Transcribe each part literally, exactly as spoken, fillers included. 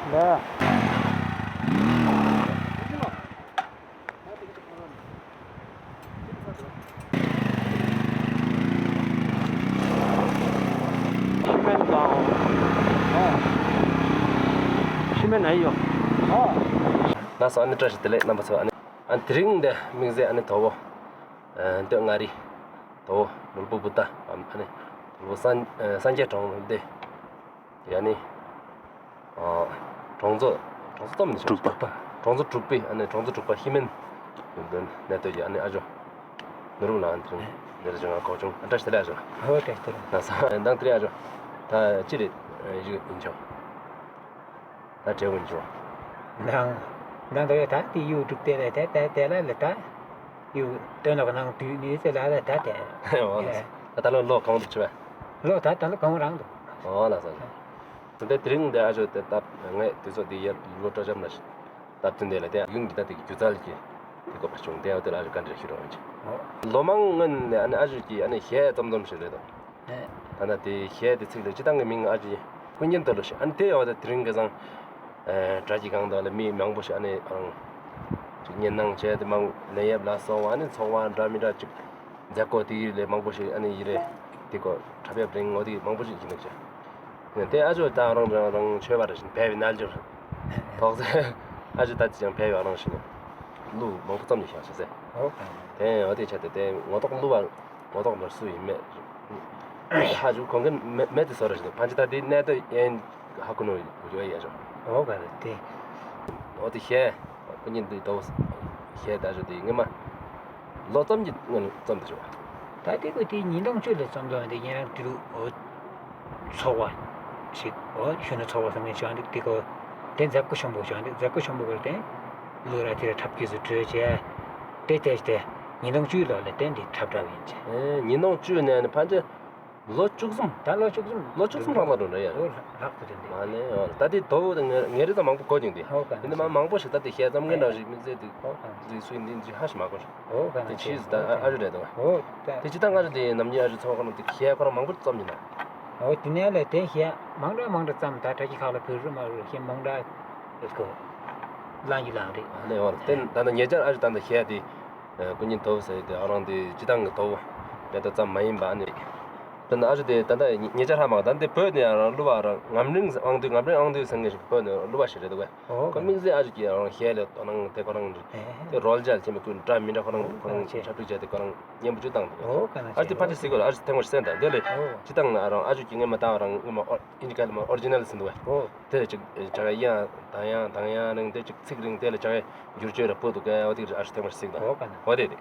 ལགས། ཤི་མེན་དང་། ཤི་མེན་ཨ་ཡོ། ལགས་སོ། ཨ་ནི་བཀྲ་ཤིས་བདེ་ལེགས་རྣམ་པ་ཚོ། ཨ་ནི་ཨ་དེ་རིང་འདི་དམིགས་བསལ་ཨ་ནི་དོལ་པོ། ཨ་སྟོད་མངའ་རིས་དོལ་པོ་ནོར་བུ་བུ་ཏ། ཨ་ནི་དོལ་པོ་སངས་ཨ་སངས་རྒྱས་གྲོང་སྡེ། ཡ་ནི། ཨ་གྲོང་ཚོ་གྲོང་ཚོ་ཙམ་ནི་དྲུག་པ། གྲོང་ཚོ་དྲུག་པའི་ཨ་ནི་གྲོང་ཚོ་དྲུག་པ་ཤི་མེན་གནས་སྡོད་ཀྱི་ཨ་ནི་ཨ་ཇོ་ནོར་བུ་ལགས། ཨ་ནི་དེ་རིང་ལས་ར་ཅིག་ང་གོ་བྱུང་། ཨ་བཀྲ་ཤིས་བདེ་ལེགས་ཨ་ཇོ། ཨོ་བཀྲ་ཤིས་བདེ་ལེགས། ལགས་སོ། མདང་དེ་རིང་ཨ་ཇོ་ད་ཅི་རེད་ཡོད་ཨིན་ཆོག་ད་འབྲེལ་བ་ཨིན་ཆོག་མདང་མདང་དེ་རིང་ད་དེ་ཡུ་ཊུབ་དེ་ལས་དེ་དེ་དེ་ལ་ལས་ད་ཡུ་ཊུབ་ནང་དུས་ནི་དེ་ལ་ལས་ད་དེ། ཨོ་ལགས་སོ། ད་ད་ལོ་ལོ་གང་འདུག་ཅི་བས། ལོ་ད་ད་ལོ་གང་རང་འདུག་ཨོ་ལགས་སོ། དེ་དེ་རིང་འདི་ཨ་ཇོ་དེ་ད་ངས་དུས་ཚོད་འདི་ཡར་ལོ་སྤྲོ་འཆམ་ལ་སྟབས་བསྟུན་དེ་ལ་དེ་ཡུན་གྱི་ད་དེ་སྒྱུ་རྩལ་གྱི་དེ་གོ་བ་བྱུང་། དེ་ཡང་དེ་ལ་ཨ་ཇོ་བཀའ་འདྲི་ཞུ་རོགས་ཨིན། ལོ་མང་སྔོན་ནས་ཨ་ནི་ཨ་ཇོ་གིས་ཨ་ནི་གཞས་རྩོམ་རྩོམ་ཞིག་རེད་དོ། ད་ལྟ་དེ་གཞས་དེ་ཚིག་ལ་སྤྱིར་བཏང་གི་མིང་ཨ་ཇོ་ཀུན་མཁྱེན་དོལ་པོ་ཞེས། ཨ་ནི་དེ་ཡང་ད་དེ་རིང་ཁ་སང་དྲ་རྒྱའི་སྒང་དུ་ལ་མི་མང་པོ་ཞིག་ཨ་ནི་རང་ཅིག་ཉན་སྣང་བྱས་ཏེ་མང་ལེན་ཡས་ལ་སོགས་པ་ཨ་ནི་ཚོགས་པ་འདྲ་མི་འདྲ་ཅིག་མཛད་སྒོ་དེ་ལས་མང་པོ་ཞིག་ཨ་ནི་ཡི་རེ་དེ་གོ་འཁྲབ་ཡས་རིང་འོ་དེ་མང་པོ་ཞིག་ཡིན་ནོག་ཅེ། དེ་ཨ་ཇོ་ད་རང་རང་རང་ཆོས་པ་རེད་ཞིང་བོད་པའི་རྣལ་འབྱོར་ཐོག་ཚད་ཨ་ཇོ་ད་ཅི་ཡང་བོད་པའི་རང་ཞིང་གླུ་མང་པོ་རྩོམ་ནི་ཤག་ཤག་ཟེར། ཨོ་ཁ། དེ་འོ་དེ་ཆ་དེ་དེ་ངོ་ཐོག་གླུ་བ་ངོ་ཐོག་ལ་སུ་ཡིན་མེད། ཧ་ཇུ་ཁོང་གི་མེ་མེ་དེ་སོ་ར་ཞིག་ཕན་ཆད་ད་དེ་གནས་སྟོད་ཡན་ཧ་གོ་ནོ་ཡོད་ཡ་ཞོ། ཨོ་ག་རེ་དེ། ཨོ་དེ་ཤེས། ཀུན་མཁྱེན་དེ་དོ་ཤེས་ད་ཞོ་དེ་ངེ་མ་ལོ་ཙམ་གྱི་སྔོན་ལ་རྩོམ་དེ་ཞོ། ད་དེ་ཀོ་དེ་ཉིས་སྟོང་བཅུ་ལ་རྩོམ་དོ་དེ་ཡང་དེ་རུ་ཨོ་ཚོགས་པ་ཞིག་ཨོ་གཞོན་ནུ་ཚོགས་པ་ཟེར་མཁན་ཞིག་འདུག་དེ་ཀོ་དེ་མཛད་སྒོ་ཆེན་པོ་ཞིག་འདུག་མཛད་སྒོ་ཆེན་པོ་ཀོ་དེ་ལོ་ར་དེ་ར་འཁྲབ་ཁྱེར་སུ་གྲོས་བྱས། དེ་དེ་དེ་ཉིས་སྟོང་བཅུ་ལོ་ལ་དེ་འདི་འཁྲབ་འཁྲབ་ཡིན་ཅེ། ཨེ་ཉིས་སྟོང་བཅུ་ནས་ནི་ཕན་ཆད་ལོ་བཅུ་གསུམ། ད་ལོ་བཅུ་གསུམ། ལོ་བཅུ་གསུམ་ལྷག་མ་འགྲོ་འདྲ་ཡ། ལོ་ལྷག་ཏུ་རེད་འདི། མ་ནས་ཨོ་ད་དེ་དོ་བོ་དང་ངེ་རེ་ད་མང་པོ་གོ་ཀྱང་དེ། ཨོ་ག་དེ་ནི་མ་མང་པོ་ཞིག་ད་དེ་ཤེས་ཙམ་ངན་འདྲ་ཞིག་མི་ཚེ་དེ། ཨོ་ག་དེ་སུ་ཡིན་འདི་འདི་ཧ་ཞིག་མ་གོ་ཞིག་དེ་ཕྱིས་སུ་ད་ཨ་ཨ་རུ་རེད་དོ། ཨོ་ད་དེ་ཅི་ད་ང་རུ་དེ་ནམ་ཉི་ཨ་རུ་ཚོགས་ཁོ་ན་དེ་ཤེས་ཁོ་རང་མང་པོ་ཙམ་ཡིན་ན། ཨོ་དེ་ནས་ལས་དེ་ཤེས་མང་དྲགས་མང་དྲགས་ཙམ་ད་དྲ་རྒྱའི་ཁག་ལ་བོད་རུ་མ་རུ་ཤེས་མང་དྲགས་ཨེ་ཀོ་ལང་གི་ལང་རེད། ཨ་ནི་ཨོ་དེ་ད་ད་ཉེ་ཆར་ཨ་རུ་ད་ད་ཤེས་དེ། ཀུན་མཁྱེན་དོ་བོ་ཟེར་དེ་ཨ་རང་དེ་སྤྱིར་བཏང་གི་དོ་བོ་མེད་དོ་ཙམ་མ་ཡིན་པ་ཨ་ནི། ད་ནི་ཨ་རུ་དེ་ད་ད་ཉེ་ཆར་ཧ་མ་ད་དེ་བོད་ནས་ཨ་རང་གླུ་བ་ཨ་རང་ངམ་རིང་དབང་འདུས་ངམ་རིང་དབང་འདུས་ཟེར་མཁན་ཞིག་བོད་ནས་གླུ་བ་ཞིག་རེད་འདུག་གས། ཨོ་ཁོ་དམིགས་བསལ་ཨ་རུ་གི་ཨ་རང་ཤེས་ལས་དོ་སྣང་དེ་ཁོ་རང་དེ་རོལ་རྒྱལ་ཆེན་པོ་ཀུན་འདྲ་མི་འདྲ་ཁོ་རང་ཁོ་རང་ཆབ་སྒྲིག་བྱས་ཏེ་ཁོ་རང་སྙན་པོ་ཅིག་བཏང་འདུག་གས། ཨོ་ག་ན་ཨ་རུ་དེ་ཕལ་ཆེར་གཟིགས་དགོས་ལ་ཨ་རུ་ཐེངས་མ་ཞིག་གསན་དང་དེ་ལས་ཨོ་སྤྱིར་བཏང་ལ་ཨ་རང་ཨ་རུ་གི་ངེས་མ་ད་ཨ་རང་ངེས་མ་ཨོ་ཨིན་ཇི་སྐད་ལ་མ་ཨོ་རི་ཇི་ནལ་ཟེར་འདུག་གས། ཨོ། དེ་ལ་ཅིག་ཅ་ག་དབྱངས་དང་དབྱངས་དང་དབྱངས་རིང་དེ་ཅིག་ཚིག་རིང་དེ་ལ་ཅ་ག་བསྒྱུར་བཅོས་ར་ཕོག་འདུག་གས། འོ་དེ་ཨ་རུ་ཐེངས་མ་ཞིག་གཟིགས་དང་། ཨོ་ག་ན། འོ་དེ་དེ།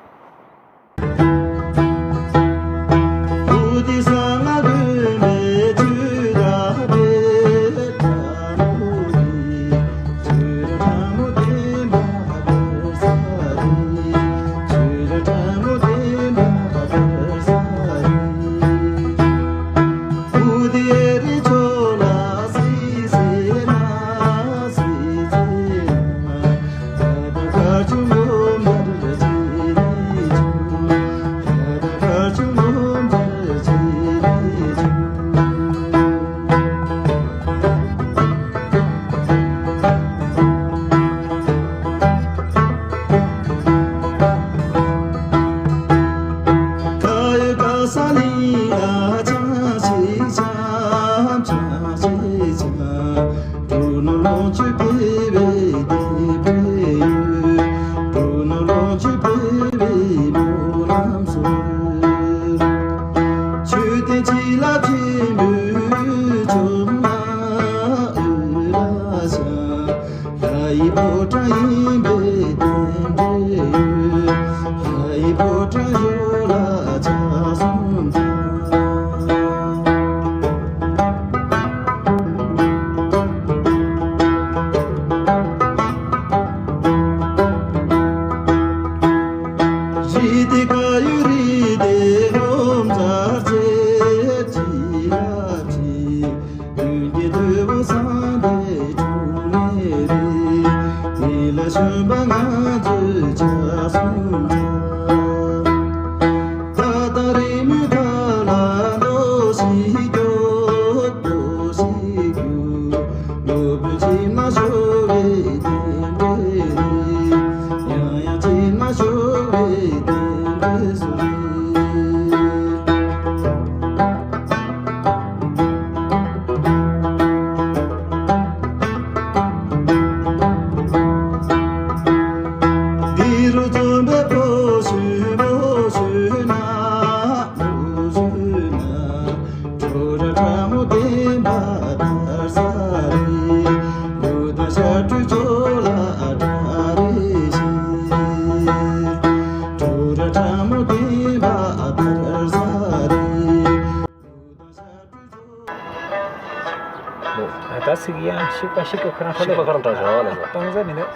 ཚིག་ཡང་ཤིག་པ་ཤིག་གི་ཁོ་རང་ཤིག་པ་ཁོ་རང་དྲག་ཤོག་ཨ་ལ་ས། སྟོང་ཟད་མི་འདུག་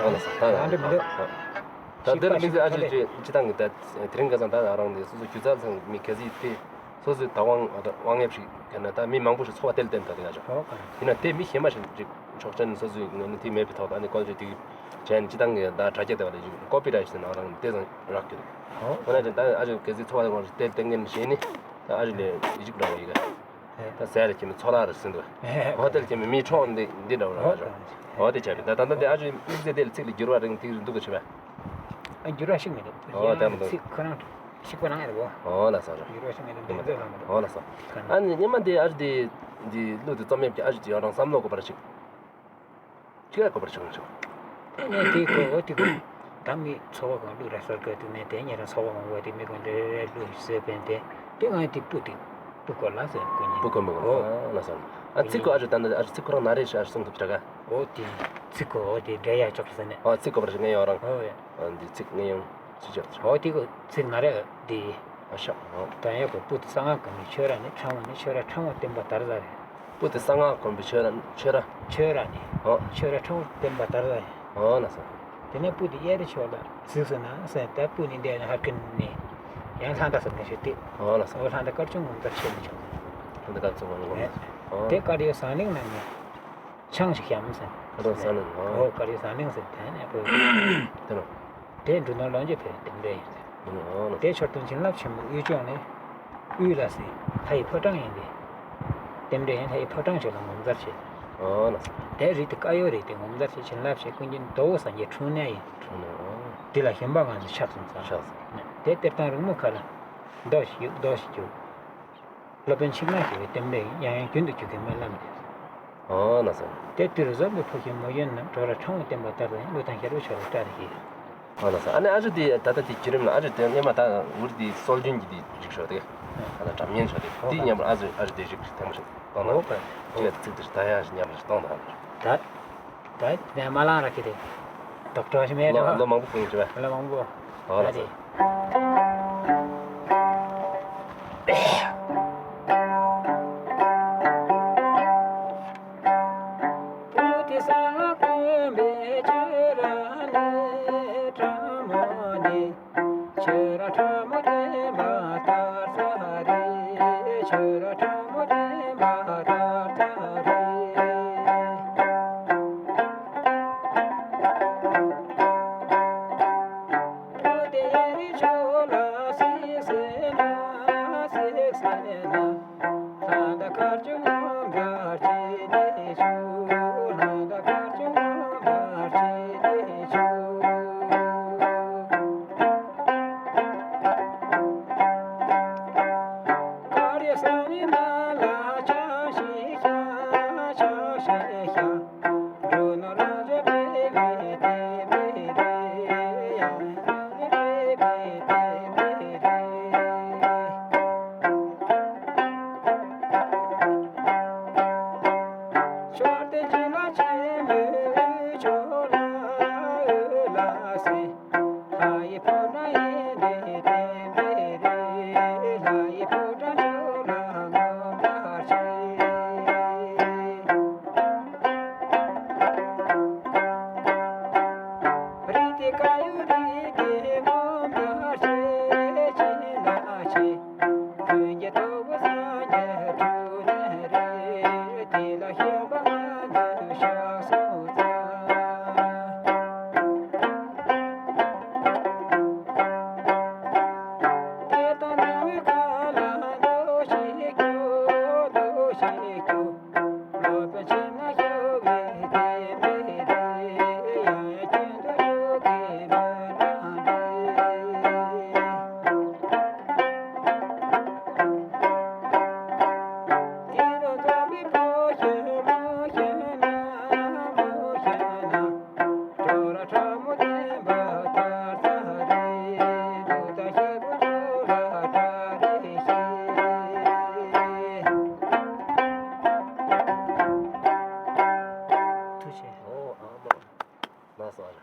ཨ་ལ་ས། ད་ང་འདྲ་མི་འདུག་ད་དེར་དམིགས་བསལ་ཨ་ཅེ་ཅེ་ཅི་དང་གི་ད་དེ་རིང་ཁ་སང་ད་ང་རང་དེ་སོ་སོ་སྒྱུ་རྩལ་ཚང་མི་གལ་སྲིད་དེ་སོ་སོའི་བདག་དབང་དབང་ཡབ་ཞིག་ག་ན་ད་མི་མང་པོ་ཞིག་འཚོ་བ་སྟེར་བསྟན་ད་དེ་ང་ཅག་ཨོ་ག་ཡིན་ན་དེ་མི་གཞན་མ་ཞིག་ཅིག་ཆོག་མཆན་སོ་སོའི་ངོས་ནས་དེ་མེད་པའི་ཐོག་ད་ནི་ཀོ་ཅེ་དེ་གི་ཅན་ཅི་དང་གི་ད་དྲ་རྒྱ་དེ་བ་ལ་ཅིག་ཀོ་པི་རའིཊ་ཟེར་ན་ང་རང་དེ་ཚང་རག་གི་འདུག་ཨོ་ཁོ་ན་ཅན་ད་ཨ་ཅེ་གལ་སྲིད་འཚོ་བ་དབང་སྟེར་བསྟན་མཁན་ཞིག་ནི་ད་ཨ་ཅེ་ལས་ཡི་ཅིག་འདྲ་བ་ཡི་ག་ད་ཟས་ལ་ཁྱིམ་ཚོ་ལ་རེ་ཟིན་འདུག་ཧོ་ཏེལ་ཁྱིམ་མི་ཁྲོག་འདི་འདི་འདྲ་བ་རེད། ཨོ་དེ་བྱས་པས་ད་ད་ལྟ་འདི་ཨ་ཅེ་དམིགས་བསལ་དེ་ལ་ཚིག་ལ་འགྱུར་བ་རིང་ཐིག་རིང་འདུག་གི་བྱས་པས། ཨ་འགྱུར་བ་ཞིག་མི་འདུག་ཨོ་དེ་མི་འདུག་ཚིག་ཁོ་རང་ཤིག་པ་རང་ཡིན་གོ། ཨོ་ལ་སོ་ར། འགྱུར་བ་ཞིག་མི་འདུག་འདི་ཚོ་རང་མི་འདུག་ཨོ་ལ་སོ། ཨ་ནི་ཉི་མ་འདི་ཨ་ཅེ་འདི་འདི་གླུ་འདི་རྩོམ་ཡབ་ཀྱི་ཨ་ཅེ་འདི་ཡང་རང་བསམ་བློ་དགོས་པ་རེ་ཞིག་ཅི་ཡང་དགོས་པར་བྱུང་ཆོག་ཨེ་ནས་དེ་གོ་འོ་དེ་གོ། ད་མི་ཚོ་བ་གང་བླུགས་ར་སོར་ག་དེ་ནས་དེ་ཉེ་རང་ཚོ་བ་གང་བ་དེ་མི་གང་དེ་བླུགས་ཟེར་པས་དེ་དེ་ང་དེ་སྤུ་དེ་སྤུ་གོ་ལ་ཟེར་ཀུན་ཉེ་སྤུ་གོ་མི་གོ་ཨོ་ལ་སོང་། ཨ་ཚིག་གོ་ཨ་ཅོ་ད་ནི་ཨ་ཅོ་ཚིག་ཁོ་རང་ན་རེ་ཤ་ཨ་ཅོ་སོང་ཐུབ་ཅག་ག་ཨོ་དེ་ཚིག་གོ་ཨོ་དེ་འདྲ་ཡ་ཅོག་ཟེར་ནས་ཨོ་ཚིག་གོ་བར་ཞིག་ངས་ཡོང་རང་ཨོ་ཡ། ཨ་འདི་ཚིག་ངས་ཡང་ཅི་བྱ་ཆོག་ཨོ་དེ་གོ་ཚིག་ང་རེ་འདི། ཨ་ཤ་ཨོ། ད་ཡ་གོ་སྤུ་དེ་གསང་སྔགས་གོམས་པའི་ཆོས་ར་ནི་ཕྲ་མོ་ནི་ཆོས་ར་ཕྲ་མོ་བསྟན་པ་དར་ས་རེད། སྤུ་དེ་གསང་སྔགས་གོམས་པའི་ཆོས་ར་ཆོས་ར། ཆོས་ར་ནི། ཨོ། ཆོས་ར་ཕྲ་མོ་བསྟན་པ་དར་ས་རེད། ཨོ་ལ་སོ། དེ་ནས་སྤུ་དེ་གཡས་རི་ཕྱོགས་ལ་གཟིགས་སོ་ན་ཟེར་ད་སྤུ་ནི་འདི་ཡང་ཧར་ཀིན་ནི། ཡང་ལྷ་མདའ་སོ་ནས་ཤོད་དེ། ཨོ་ལ་སོ། ཨོ་ལྷ་མདའ་དཀར་ཆུང་ངོ་མཚར་ཆེ་ནི་ཆོག་ལྷ་མདའ་དཀར་ཆུང་ངོ་མཚར། ཨོ། དེ་དཀར་ཡོལ་ཟངས་གླིང་ནང་ནས། ཆང་ཞིག་བཤམས་ཟེར། ཁ་རོག་ཟ་ནི། ཨོ་ཁ་རོག་ཟ་ནི་ཟེར་དེ་ནས་བོད། དེ་ནོ། དེ་འབྲུ་ནོར་ལོངས་སྤྱོད་འཕེལ་བའི་རྟེན་འབྲེལ་ཡིན་ཟེར། ཨོ་ལ། དེ་མཆོད་རྟེན་བྱིན་རླབས་ཆེན་མོ་དབུས་ཕྱོགས་ནས། དབུས་ལ་སྲིད་ལྷ་ཡི་ཕོ་བྲང་ཡིན་ཏེ། རྟེན་འབྲེལ་ཡིན་ལྷ་ཡི་ཕོ་བྲང་ཕྱོགས་ལ་ངོ་མཚར་ཆེ། ཨོ་ལ། དེ་རི་དེ་དཀར་ཡོལ་རི་དེ་ངོ་མཚར་ཆེ་བྱིན་རླབས་ཆེ་ཀུན་མཁྱེན་རྡོ་བོ་སངས་རྒྱས་འཁྲུངས་གནས་ཡིན། འཁྲུངས་གནས་ཨོ། དེ་ལ་ཞོན་པ་ང་ཚོ་ཆགས་སོང་ཙང་། ཆགས་སོང་། དེ་གཏེར་ཐང་རིང་མོ་ཁ་ལ། རྡོ་ཞིག་རྡོ་ཞིག་རྒྱུག་སློབ་དཔོན་ཆིབས་སྣ་ཞེས་པའི་རྟེན་འབྲེལ་ཡང་ཡང་རྒྱུན་དུ་སྐྱོད་མཁན་སྨོན་ལམ་འདེབས། ཨོ་ལ་སོ། དེ་དུས་འཛོམས་པའི་ཕོ་རྒྱས་མོ་ཡིན་རྣམས་གྲོགས་ར་ཕྲ་མོ་བསྟན་པ་དར་བའི་གླུ་དང་ཞལ་རོ་ཆོ་ར་བཀྲ་རེ་ཞིག་ཨོ་ལ་སོ། ཨ་ནི་ཨ་ཅོ་དེ་ད་ལྟ་དེ་བརྒྱུད་རིམ་ལ་ཨ་ཅོ་དེ་སྔོན་མ་ད་འུར་དེ་སྲོལ་རྒྱུན་གྱི་དེ་རིགས་ཤོག་དེ་ཨ་ད་སྒྲ་སྙན་ཤོག་དེ་དེ་མཉམ་པར་ཨ་ཅོ་ཨ་ཅོ་དེ་རིགས་ཐེངས་མ་ཞིག་གཏོང་དང་། ཨོ་ཁ་ཅིག་ཚིག་དེ་ད་ཡང་ཞིག་མཉམ་པར་ཞིག་གཏོང་དང་། ད། ད་ནས་མ་ལང་ར་ཁི་དེ། དོག་དོག་ཞིག་མེད་ལོ་རོ། ལོ་མང་པོ་ཀུན་གྱི་བས། ལོ་མང་པོ། ཨོ་ལ་ད་སོ། དེ། བུ་དེ་ས་ལ་ཀུན་པའི་ཆོས་ར་ནི་ཕྲ་མོ་ནི། ཆོས་ར་ཕྲ་མོ་བསྟན་པ་དར་ས་རེད། ཆོས་ར་ཕྲ་མོ་བསྟན་པ་དར་ས་རེད། བུ་དེ་གཡས་རི་ཕྱོགས་ལ་གཟིགས་ཟེར་ན་གཟིགས་ཟེར་ན། ལྷ་མདའ་དཀར་ཆུང་ངོ་མཚར་ཆེ་ནི་ཆུ། ལྷ་མདའ་དཀར་ཆུང་ངོ་མཚར་ཆེ་ནི་ཆུ། དཀར་ཡོལ་ཟངས་གླིང་ནང་ལ་ཆང་ཞིག་བཞག་ཆང་ཞིག་བཞག་ཐུགས་རྗེ་ཆེ། ཨོ་ཨ་མ། ལགས་སོ་ཨ་ལ།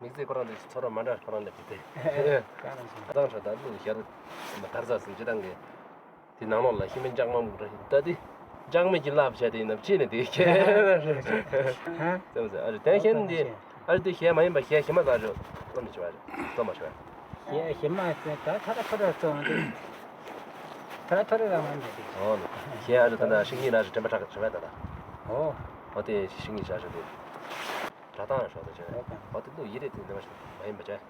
དམིགས་བསལ་ཁོ་རང་འདི་ཚོ་ར་མ་འདྲ་ཁོ་རང་འདི་བི་དེ། ཨ་དང་ཤ་ད་ལུ་ཤར་མ་དར་ས་སིན་ཅི་དང་གི། དེ་ནང་ལོགས་ལ་ཤི་མིན་ཅག་མང་པོ་ར་ད་དེ། ལྕང་མའི་བྱིན་རླབས་བྱས་ཏེ་ཡིན་ནམ་ཅི་ནས་དེ་ཁྱེད་ཧ། ཙམ་ཟེར་ཨ་རེ་དེ་ཁྱེད་འདི་ཨ་རེ་དེ་ཁྱེད་མ་ཡིན་པ་ཁྱེད་ཁྱེད་མ་ད་རེ་ལོ་ནི་ཅི་བ་རེ་ལོ་མ་ཤོད། ཁྱེད་ཁྱེད་མ་ད་ཐ་ར་ཐོ་ར་ཙོང་དེ་ཐ་ར་ཐོ་ར་ར་མ་འདི་དེ། ཨོ་ནི་ཁྱེད་ཨ་རེ་ད་ན་ཤིང་གི་ན་རེ་དྲན་པ་ཁྲག་ཁྲག་བྱ་བ་ད་ད། ཨོ། ཨོ་དེ་ཤིང་གི་བྱ་བྱ་དེ། སྒྲ་གདངས་ཤོག་དང་བྱས། ཨོ་དེ་ལུགས་ཡིད་རེ་དེ་འདི་མ་ཤེས་མ་ཡིན་པ་བྱས།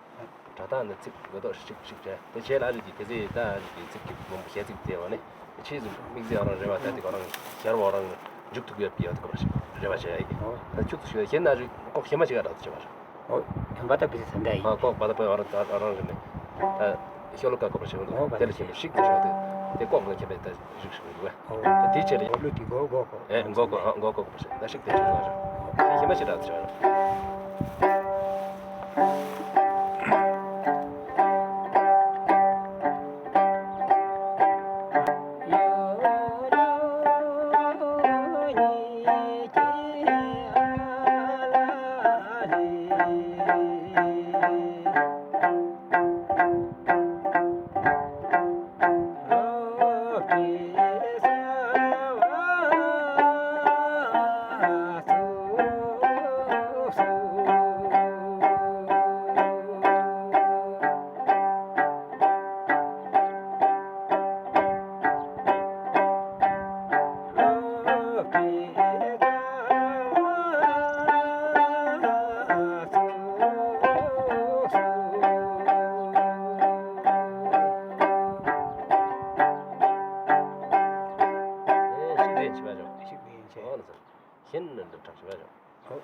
སྒྲ་གདངས་ནི་ཚིག་གོ་ཏོ་ཞིག་ཞིག་བྱས། དེ་བྱས་ལ་ཨ་རི་གི་དེ་ཚེ་ད་ཨ་རི་གི་ཚིག་གི་མང་པོ་གཞས་ཚིག་དེ་བ་ནི་ཕྱིས་སུ་དམིགས་བརྩེ་ཨ་རང་རེ་བ་ད་དེ་ཁོ་རང་ཤར་བ་རང་མཇུག་ཐུག་ཡོད་པའི་ཡོད་དེ་ཁོ་རང་ཞིག་རེ་བ་བྱས་ཡ་གི། ཨོ་ད་ཁྱུག་ཏུ་ཞུ་ཡ་ཁྱེད་ན་རི་ལྐོག་ཤེས་མ་ཞིག་ཨ་རག་ཏུ་བྱས་པ་རེད། ཨོ་དམ་པ་ད་བི་ཟེར་ད་ཡིན། ཨ་ལྐོག་པ་ད་པོ་ཨ་རང་ཨ་རང་རེ་ནི་ད་ཤོ་ལོ་ཀ་ཁོ་རང་ཞིག་ཨོ་དེ་ལ་ཁྱེད་ཞིག་ཏུ་ཞུ་ཡ་དེ་ལྐོག་ལ་ཁྱེད་པའི་ད་རིགས་ཞིག་རེད་བ། ཨོ། དེ་ཕྱིར་ཨོ་ལུ་དེ་གོ་གོ་གོ། ཨེ་གོ་གོ་ཧ་གོ་གོ་གོ་ཞེས་ད་ཞིག་དེ་ཞིག་ལ་ཞིག་ཞིག་མ་ཞིག་རག་ཞིག་ཤིག་རེད་ཅི་བ་ཅོ། ཤིག་རེད་ཅི། ཨོ་ན་ས། ཤིན་ནན་དུ་དྲག་ཅི་བ་ཅོ། ཨོ།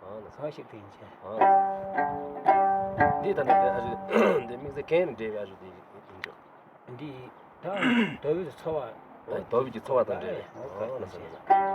ཨ་ནི་ཚང་ཞིག་དེ་ཡིན་ཅེ། ཨ་ནི་ཚང་། འདི་ད་ནི་དེ་ཨ་ཞུ་འདི་དམིགས་བསལ་གན་འདྲེས་པའི་ཨ་ཞུ་དེ་ཡིན་ཅོ། འདི་ད་དོལ་པོའི་འཚོ་བ། ཨོ་དོལ་པོའི་འཚོ་བ་དང་འབྲེལ་བའི། ཨོ་ལ་ས་ལ་ས།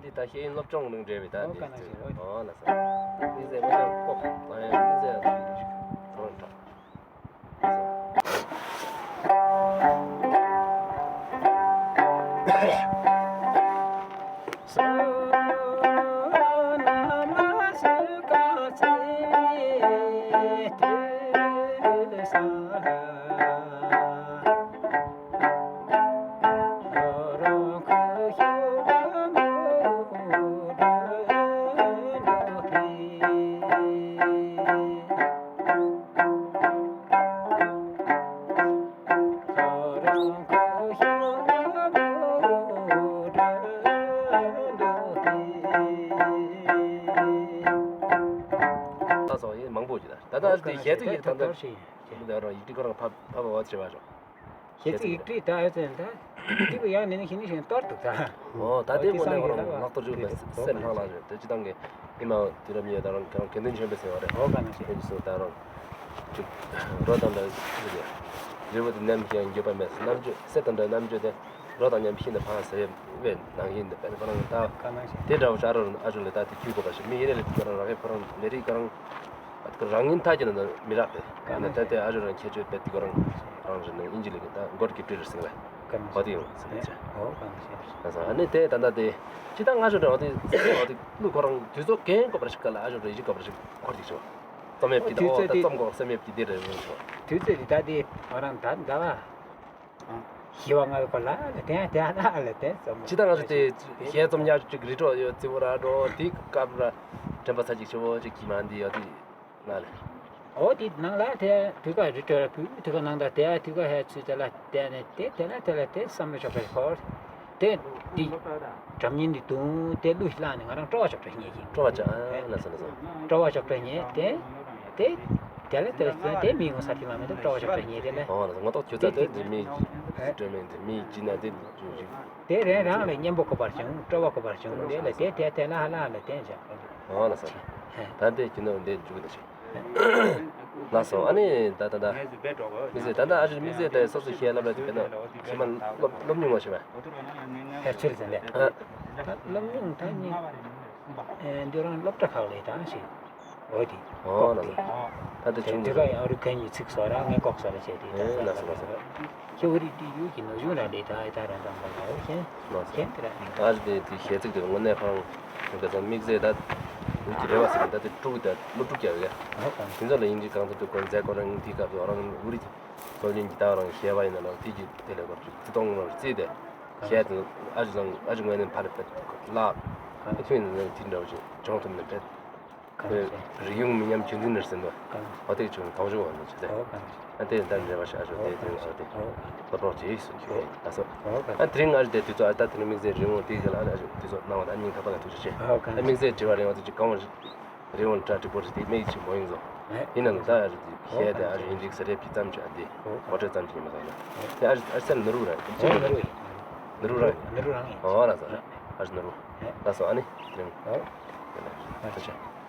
འདི་ད་ཤེས་ཡོན་སློབ་སྦྱོང་ནང་འབྲེལ་བའི་ད་འདི་ཨོ་ག་ན་ཞིག་ཨོ་ལ་ས། མི་ཚེ་མི་ཚེ་ལྐོག་ཨ་ཡང་མི་ཚེ་ཡང་ཞིག་ཐོན་དྲག་ད་ད་ཨ་ཞུ་དེ་གཞས་ཚིག་ཡིག་ད་ད་ད་རུང་ཡིག་དྲི་ཁོ་རང་ཕབ་ཕབ་པ་བ་ཆེ་བ་རོ། གཞས་ཚིག་ཡིག་དྲི་ད་ཨ་ཙན་ད། འདི་གུ་ཡང་ནི་ནི་ཤི་ནི་ཤི་ནི་གཏོར་འདུག་ད། ཨོ་ད་དེ་ངོ་ནས་ཁོ་རང་ལག་གཏོར་བཅུག་པའི་སེམས་ལྷང་ལྷང་རེད་དེ་སྤྱི་བཏང་གི་ཨིན་མ་དུས་རབས་ཉིས་ད་རང་ཁོ་རང་དགེ་འདུན་ཆོས་འཕེལ་ཟེར་བ་རེད། ཨོ་ག་ན་ཆེ་དེ་སུ་ད་རང་ཅིག་རོ་དང་འདྲ་ཞིག་རེད། རི་བོ་དེ་ནམ་ཡང་འགྱོད་པ་མེད་རྣམ་དཔྱོད་གསེར་དང་འདྲ་རྣམ་དཔྱོད་དེ་རོ་དང་མཉམ་ཤིན་ཏུ་ཕངས་ཟེར་བའི་ནང་བཞིན་དུ་དཔེ་ཁོ་རང་ད་ག་ན་ཆེ་དེ་འདྲ་བོ་ཤ་རོ་ཨ་ཞུ་ལས་ད་དེ་ཁྱུ་གོ་པ་ཞིག་མི་ཡིན་རེད་ཁོ་རང་རང་གི་ཁོ་རང་ལས་རིགས་ཁོ་རང་ཨ་ཁོ་རང་ཉིད་ཐག་གི་ནང་མི་རག་པས་ཨ་ནི་ད་དེ་ཨ་ཞུ་རང་ཁྱད་ཆོས་དཔེ་དེ་ཁོ་རང་རང་རེད་ནང་ཨིན་ཇི་ལས་གི་ད་གོ་ཌི་གིབ་ཊི་རེད་ཟེར་བས། གང་། འོ་དེ་ཡོང་ཟེར་ནས་ཆ། འོ་གང་ཟེར། ཨ་ནི་དེ་ད་ལྟ་དེ་ཅི་ད་ང་ཞོ་འདྲ་འོ་དེ་འོ་དེ་ཀླུ་ཁོ་རང་དུས་ཚོད་གང་དགོས་པ་ཞིག་ག་ལ་ཨ་ཞོ་འདྲ་ཡི་ཅི་དགོས་པ་ཞིག་འཁོར་ཅིག་ཆོག་རྩོམ་ཡས་ཀྱི་ད་འོ་ད་རྩོམ་དགོས་སེམས་ཡས་ཀྱི་དེ་རེད་རུང་ཆོག་དུས་ཚོད་དེ་ད་དེ་འོ་རང་ད་ད་བ། ཞི་བ་ང་གོ་ལ་ལ་དེ་དེ་ལ་ལ་དེ་རྩོམ། ཅི་ད་ང་ཞོ་དེ་གཞས་རྩོམ་ཡག་ཅིག་རི་ཀྲོ་ཡོད་རྩི་བོ་ར་འགྲོ་དེ་སྐབས་ར་དྲན་པ་ཚ་ཅིག་ཆེ་བོ་ཅིག་གི་མ་འདི་ཡོད་དེ། ང་ལ། འོ་དེ་ནང་ལ་དེ་དུས་ཀ་རི་ཀྲོ་ར་བུ་དུས་ཀ་ནང་ད་དེ་དུས་ཀ་ཧེ་ཚུ་དེ་ལ་དེ་ནས་དེ་དེ་ལ་དེ་ལ་དེ་བསམ་བློ་ཆོག་པའི་སྐོར། དེ་འདི་སྒྲ་སྙན་འདི་དུང་དེ་གླུ་བླངས་ནས་ང་རང་སྤྲོ་བ་ཆོག་སྤྲོ་ཉེ་ཡིན། སྤྲོ་བ་ཆོག་ཨ་ལ་ས་ལ་ས། སྤྲོ་བ་ཆོག་སྤྲོ་ཉེ་དེ་དེ་དེ་ལ་དེ་ལ་དེ་མི་ངོ་ས་དེ་ལ་མི་འདུག་སྤྲོ་བ་ཆོག་སྤྲོ་ཉེ་དེ་ལ། ཨོ་ལ་ས་ངོ་ཐོག་ཁྱོད་ཚ་དེ་དེ་མི་སྤྲོ་མེད་དེ་མི་ཅི་ན་དེ་ཅུ་ཅི། དེ་རང་རང་ལ་སྙན་པོ་གོ་བར་བྱུང་སྤྲོ་བ་གོ་བར་བྱུང་དེ་ལ་དེ་དེ་དེ་ལ་ཧ་ལ་ཧ་ལ་དེ་བྱ། ཨོ་ལ་ས། ད་དེ་ཁྱོད་ནོར་འདི་འཇུག་ད་ཤི། ལགས་སོ། ཨ་ནི་ད་ད་ད་དམིགས་བརྩེ་ད་ད་ཨ་ཅེ་དམིགས་བརྩེ་དེ་སོ་སོ་ཤེས་ལབ་ལ་དེ་བས་ན་ཤེས་མ་སློབ་སློབ་མྱོང་བ་ཤེས་མ། ཧེ་ཚུལ་ཟེར་ལེ། ད་སློབ་མྱོང་ད་ནི་འདི་རང་སློབ་གྲྭ་ཁག་ལས་ད་ཤེས། འོ་དེ། ཨོ་ལགས་སོ། ད་དེ་ཆུང་དུས་ཀ་ཡང་རུ་ཁན་ཡི་ཚིག་སོ་ར་ངས་ལྐོག་སོ་ར་བྱས་ཏེ་ད་ལགས་སོ་ལགས་སོ། ཁྱེད་འུ་རི་དེ་ཡུལ་གྱི་ནོར་གཞུང་ར་ལས་ད་ཨེ་ད་ར་དང་པ་ལ་ཨེ་ཁྱེད་ལགས་སོ། ཁྱེད་དེ་ར། ཨ་ཅེ་དེ་དེ་ཤེས་ཚིག་དེ་དངོས་གནས་ཁོ་རང་ཁྱོད་ཀྱི་ཚང་དམིགས་བརྩེ་ད་འུ་ཅི་རེ་བ་ཟེར་ད་དེ་དཀྲུག་ད་ལོ་དཀྲུག་རྒྱག་གི། ཨོ་གང་། དེ་ཚོ་ལ་ཡིན་གྱི་གང་ཚོ་དེ་ཁོ་མཛད་ཁོ་རང་དེ་སྐབས་སུ་རང་འུ་རི་སྲོལ་རྒྱུན་གྱི་ད་རང་ཤེས་པ་ཡིན་ན་ལ་དེ་གྱི་དེ་ལས་ཁོ་ཅིག་ཚིག་སྟོང་ལ་རྩིས་ཏེ་ཤེས་དེ་ཨ་ཅེ་ཚང་ཨ་ཅེ་དངོས་གནས་ཕར་ཕེབས་ལགས་ཨ་ཁྱོད་ཡིན་ན་དེ་འདྲ་བ་ཅིག་བྱུང་ཐུབ་ནས་ཕེབས། རིག་གཞུང་མི་ཉམས་རྒྱུན་འཛིན་ནར་ཟེར་འདུག་འོ་དེ་ཆུང་དོགས་ཞུ་བ་ནི་ཆེ་ཚེ། ཨ་དེ་ད་འདྲ་བ་ཞིག་ཨ་ཞོ་དེ་དེ་ཨ་དེ་སློབ་གྲོགས་ཅིག་སུ་ཁྱོད་ལགས་སོ། ཨ་དེ་རིང་ཨ་དེ་དུས་ཚོད་ཨ་ད་དེ་ནི་དམིགས་བརྩེ་རི་བོང་དེ་ག་ལ་ཨ་དུས་ཚོད་གནང་བ་ད་སྙིང་ཐག་པ་ནས་ཐུགས་རྗེ་ཆེ། ཨ་དམིགས་བརྩེ་དྲི་བ་རིང་བ་དེ་ཅིག་གང་བ་རི་བོང་ཁྲ་དྲི་བོ་རི་དེ་མིག་ཅིག་མོ་ཡིན་ཟོ། ཡིན་ན་ད་ཨ་ཞོ་དེ་ཤེས་དེ་ཨ་ཞོ་ཡིན་ཅིག་ས་རེ་ཕི་ཙམ་ཅིག་ཨ་དེ་ངོ་སྤྲོད་ཙམ་ཅིག་ཡིན་མ་སོང་ན་དེ་ཨ་ཞོ་ཨ་ཞོ་ནུ་རུ་ར་ནུ་རུ་ར་ནུ་རུ་ར་ཨོ་ལགས་སོ། ཨ་ཞོ་ནུ་རུ་ལགས་སོ། ཨ་ནི་དེ་རིང་ཨོ་ཐུགས་རྗེ་ཆེ།